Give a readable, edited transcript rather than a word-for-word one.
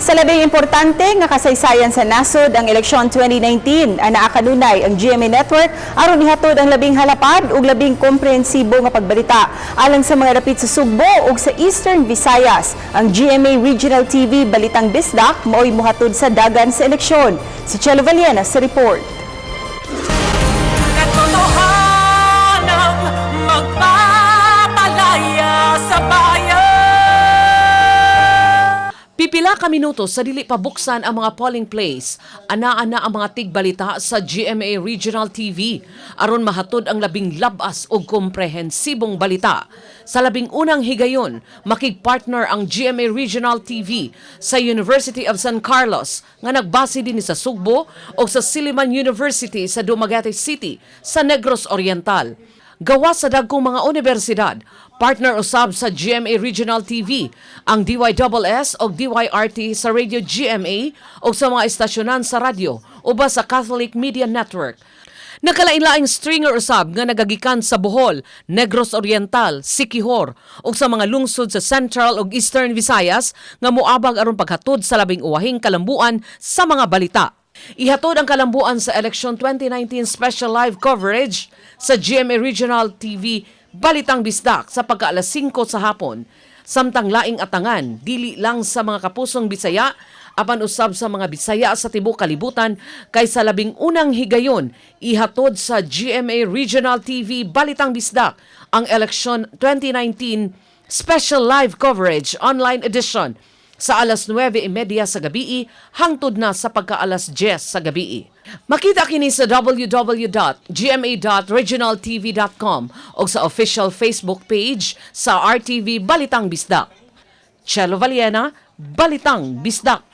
Sa labing importante nga kasaysayan sa nasod, ang eleksyon 2019, anaa kanunay ang GMA Network aron ihatod ang labing halapad ug labing komprehensibo nga pagbalita alang sa mga dapit sa Sugbo ug sa Eastern Visayas. Ang GMA Regional TV Balitang Bisdak mao'y muhatod sa dagan sa eleksyon. Si Chelo Vallena sa report. Katotohanang magpapalaya sa bayan. Pipila ka minuto sa dili pa buksan ang mga polling place, anaa-ana ang mga tigbalita sa GMA Regional TV aron mahatod ang labing labas ug komprehensibong balita. Sa labing unang higayon, makig-partner ang GMA Regional TV sa University of San Carlos nga nagbase dinhi sa Sugbo o sa Silliman University sa Dumaguete City sa Negros Oriental. Gawas sa dagkong mga universidad, partner usab sa GMA Regional TV ang DYSS o DYRT sa Radio GMA o sa mga estasyonan sa radyo uban sa Catholic Media Network. Nagkalain-laing stringer usab nga nagagikan sa Bohol, Negros Oriental, Siquijor ug sa mga lungsod sa Central ug Eastern Visayas nga moabag aron paghatod sa labing uwahing kalambuan sa mga balita. Ihatod ang kalambuan sa Election 2019 special live coverage sa GMA Regional TV Balitang Bisdak sa pagka-alas 5 sa hapon. Samtang laing atangan, dili lang sa mga kapusong Bisaya, apan usab sa mga Bisaya sa tibuok kalibutan kay sa labing unang higayon, ihatod sa GMA Regional TV Balitang Bisdak ang Election 2019 special live coverage online edition sa alas 9:30 sa gabii hangtod na sa pagka-alas 10 sa gabii. Makita kini sa www.gma.regionaltv.com o sa official Facebook page sa RTV Balitang Bisdak. Chelo Vallena, Balitang Bisdak.